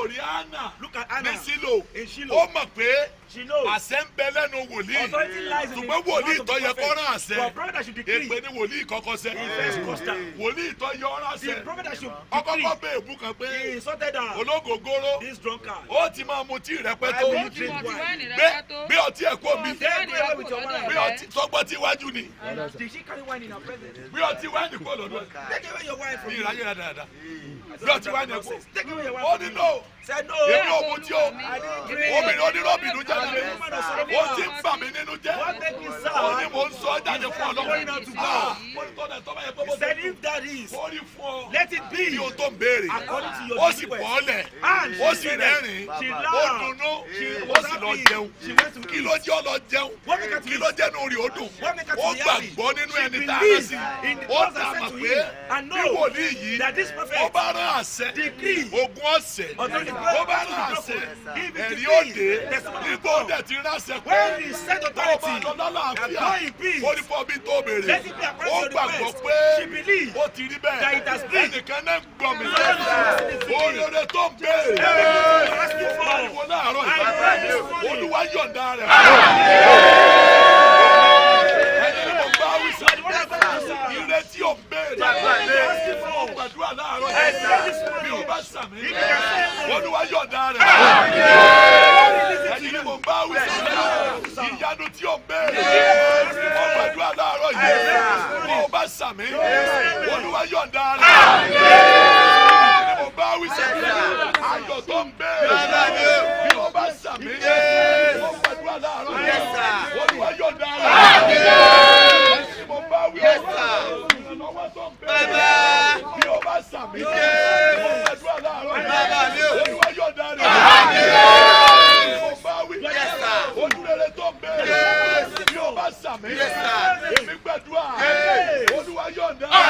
Ó rí Anna Look at ní Anna Sílò. in Shiloh. Ó mọ̀ pé She knows. àṣẹ ń bẹ lẹ́nu wòlíì. Authority lies in the Ṣùgbọ́n wòlíì mouth of tó the yẹ kó prophet. rán àṣẹ. But prophet that should decree, Èpè ni wòlíì kọ́kọ́ ṣẹ́. he first cursed her. Wòlíì tó yẹ ọ́ The ránṣẹ́. prophet that should Ọkọ́kọ́ decree, bẹ èbú kan pé he insulted her. ológogoro This drunkard. ó ti máa mutí rẹpẹ́ I tó. will Ó ti drink mọ ti wine. wáìnì rẹ Gbé pẹ́ tó. gbé ọtí ẹ̀ kó mi. Mọ ti wáìnì rẹ kúrò lọ́dọ̀ Gbé rẹ. ọtí sọgbọ́n tí iwájú ni. Did she carry wine in her presence? Gbé ọtí wáìnì kúrò lọ́dọ̀ ẹ̀. Take away your wine from Mi me. ìráyè rẹ̀ dáadáa. Gbé ọtí wáìnì ẹ̀ kúrò. Take away your wine Ó from ní me. no. Said no. Èmi ò mutí o. I didn't drink. Obìnrin onírọ̀bìnú jáde. Ó ti ń bà mí nínú jẹ́. What make me Ó ní sad? mò ń sọ jáde fún Going Ọlọ́run. out to God. Ó ní tọ́lẹ̀ tọ́lẹ̀ yẹn bọ́ He said if that is, Ó ní fún ọ. let it Bí be o tó ń béèrè. according to your Ó sì request. bọ́ọ̀lẹ̀. And Ó she sì said that rẹ́rìn-ín. she Ó laughed. dunnú. She Ó was sì lọ happy. jẹun. She went to Kí eat. ló jẹ́ ó lọ jẹun? What make her to Kí ló eat? jẹ́ inú rẹ̀ ó dùn? What make her to Ó be happy? gbàgbọ́ nínú She ẹni tá a rán believes sí. in the Ó God dà that mọ̀ sent to pé him and bí know wòlíì yìí that this ó prophet bá rán àṣẹ decree ogun ọ̀sẹ̀ authority ó bá rán àṣẹ If it ẹ̀rí ó decrees, dé testimony will nígbà ó come. dẹ̀ ti ránṣẹ́ pé When he sent ó bá authority lọ lálàáfíà and go in peace, ó ní fún ọbí tó béèrè let it be according ó to your gbàgbọ́ request. pé She believed ó ti rí bẹ́ẹ̀ that it has been. ẹnìkan náà ń gbọ́ mi Someone is listening to me. oríire tó ń béèrè Everything you're asking for, pariwo láàárọ̀ I yìí pray this morning. Olúwa yọ̀ǹda rẹ̀ ẹni ni mo bá wí sọ The one that God is ìrètí ò ń béèrè you're asking ó for, gbàdúrà láàárọ̀ I yìí pray this bí morning. o bá sàmì If you can say amen, Olúwa yọ̀ǹda rẹ̀ God release it to ẹni ni you. mo bá wí sọ ìyanu tí ò ń béèrè ó gbàdúrà láàárọ̀ yìí bí o bá sàmì Olúwa yọ̀ǹda rẹ̀ ẹni ni mo bá wí sọ ayọ̀ tó ń béèrè bí o bá sàmì ó gbàdúrà láàárọ̀ yìí Olúwa yọ̀ǹda rẹ̀ ẹni ni mo bá wí ìrànlọ́wọ́ tó ń béèrè bí o bá sàmì ó gbàdúrà láàárọ̀ yìí Olúwa yọ̀ǹda rẹ̀ ẹni mo bá wí ojúrere tó ń béèrè bí o bá sàmì èmi gbàdúrà Olúwa yọ̀ǹda rẹ̀.